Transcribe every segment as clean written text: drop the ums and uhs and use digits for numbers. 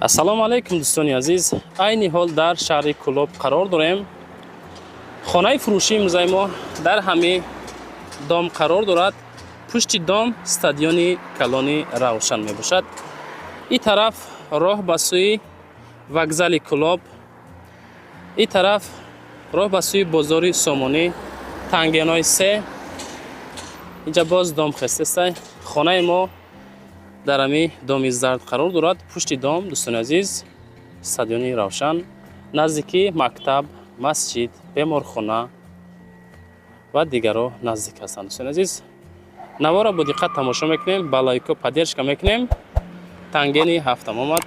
Ассалому алайкум, дӯстони азиз. Айни ҳол дар шаҳри Кӯлоб қарор дорем. Хонаи фурӯшии имрӯзаи мо дар ҳамин дом қарор дорад. Пушти дом стадиони калони Равшан мебошад. Ин тараф роҳ ба сӯи вокзали Кӯлоб, ин тараф роҳ ба сӯи бозори Сомонӣ, Тангенои се. Инҷа боз дом хестестай. Хонаи мо дар ҳамин доми зард қарор дорад. Пушти дом, дӯстони азиз, стадиони Равшан, наздики мактаб, масҷид, беморхона ва дигарро наздик ҳастанд. Дӯстони азиз, наворро бо диққат тамошо мекунем, ба лайко поддержка мекунем. Тангени ҳафтам омад,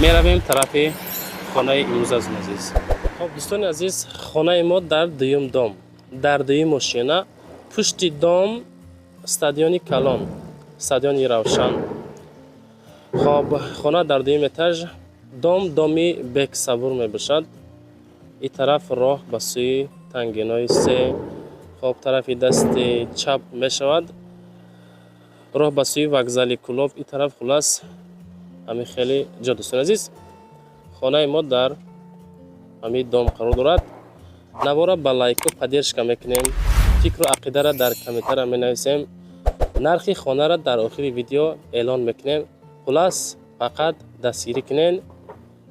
меравем тарафи хонаи имрӯза. Дӯстони азиз, хоб, дӯстони азиз, хонаи мо дар дуюм дом, дар дуюм ошёна, пушти дом стадиони калон, стадиони Равшан. Хоб, хона дар дуюм этаж, дом доми Бексабур мебошад. Ин тараф роҳ ба сӯи Тангинои се. Хоб, тарафи дасти чап мешавад роҳ ба сӯи вокзали Кӯлоб, ин тараф. Хулас, ҳамин хеле ҷо. Дӯстони азиз, хонаи мо дар ҳамин дом қарор дорад. Навора ба лайку поддержка мекунем, фикру ақидара дар комментария менависем, нархи хонаро дар охири видео эълон мекунем. Хулас, фақат дастгирӣ кунен.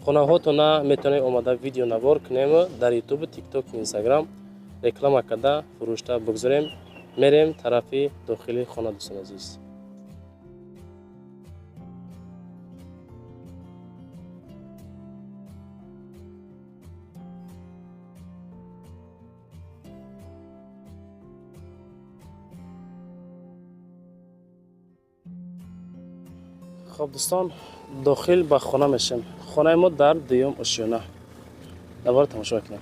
Хонаҳотона метавонем омада видео навор кунему дар Ютубу, Тикток, Инстаграм реклама карда, фурӯшта бигзорем. Мерем тарафи дохили хона, дӯстони азиз. Хоб, дӯстон, дохил ба хона мешем. Хонаи мо дар дуюм ошёна. Навора тамошо мекунем.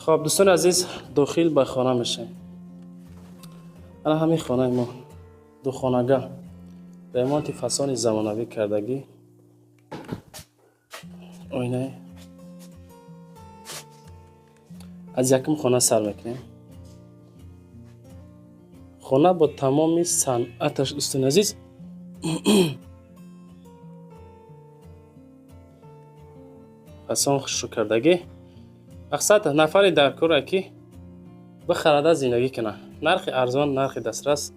Хоб, дӯстони азиз, дохил ба хона мешем. Ана ҳамин хонаи мо, духонага, ремонти фасони замонавӣ кардагӣ, оинаи. Аз якум хона сар мекунем. Хона бо тамоми санъаташ, дӯстони азиз, фасон хушрӯ кардагӣ. Мақсад, нафаре дар коре ки бихарада, зиндагӣ кунад. Нархи арзон, нархи дастрас,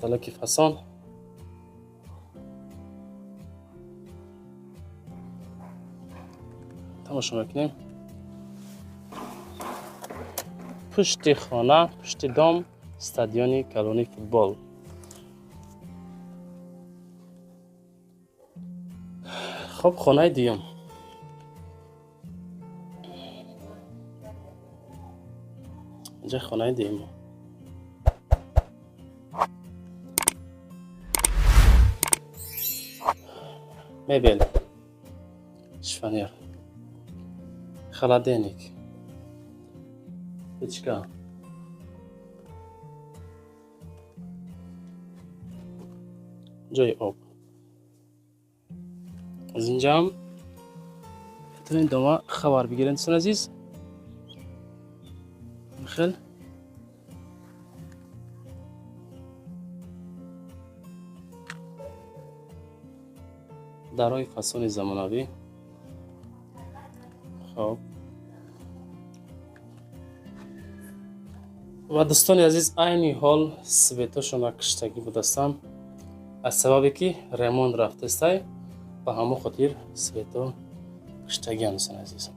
талаки фасон. Тамошо мекунем. Пушти хона, пушти дом стадиони калони футбол. Хоб, хонаи дуюм. Инҷа хонаи дуюм. Мебел, шифоньер, холодильник, печка, ҷои об. Аз инҷаам метавонед дома хабар бигиред, дӯстони азиз. Хел дарҳои фасони замонавӣ. Хоб, ва дӯстони азиз, айни ҳол светошона киштагӣ будастанд, аз сабабе ки ремонт рафтестай, ба ҳамон хотир свето киштагиам, дӯстони азиз.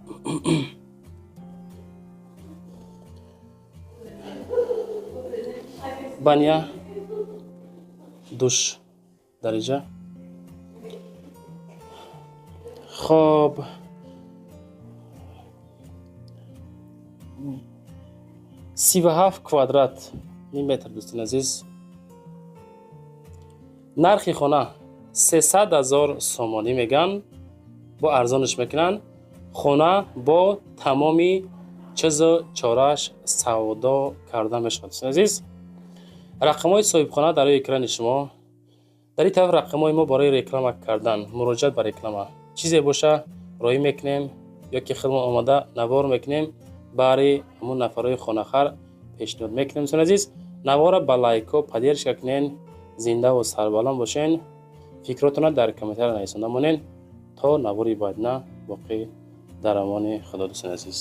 Баня, душ дар инҷа. Хоб, 37 квадрат ним метр, дӯстони азиз. Нархи хона 300 000 сомонӣ мегӯянд, бо арзонаш мекунанд. Хона бо тамоми чизу чорааш савдо карда мешавад. Дӯстони азиз, рақамҳои соҳибхона дар рӯи экрани шумо, дар ин тараф рақамҳои мо барои реклама кардан, муроҷиат ба реклама, чизе боша, роҳӣ мекунем. Ё ки худмон омада навор мекунем, баъри ҳамун нафарҳои хонахар пешниҳод мекунем. Дӯстони азиз, навора ба лайкҳо поддержка кунен. Зиндаву сарбаланд бошен. Фикротонро дар комментария нависонда монен. То навори баъдина, боқӣ дар амони Худо, дӯстони азиз.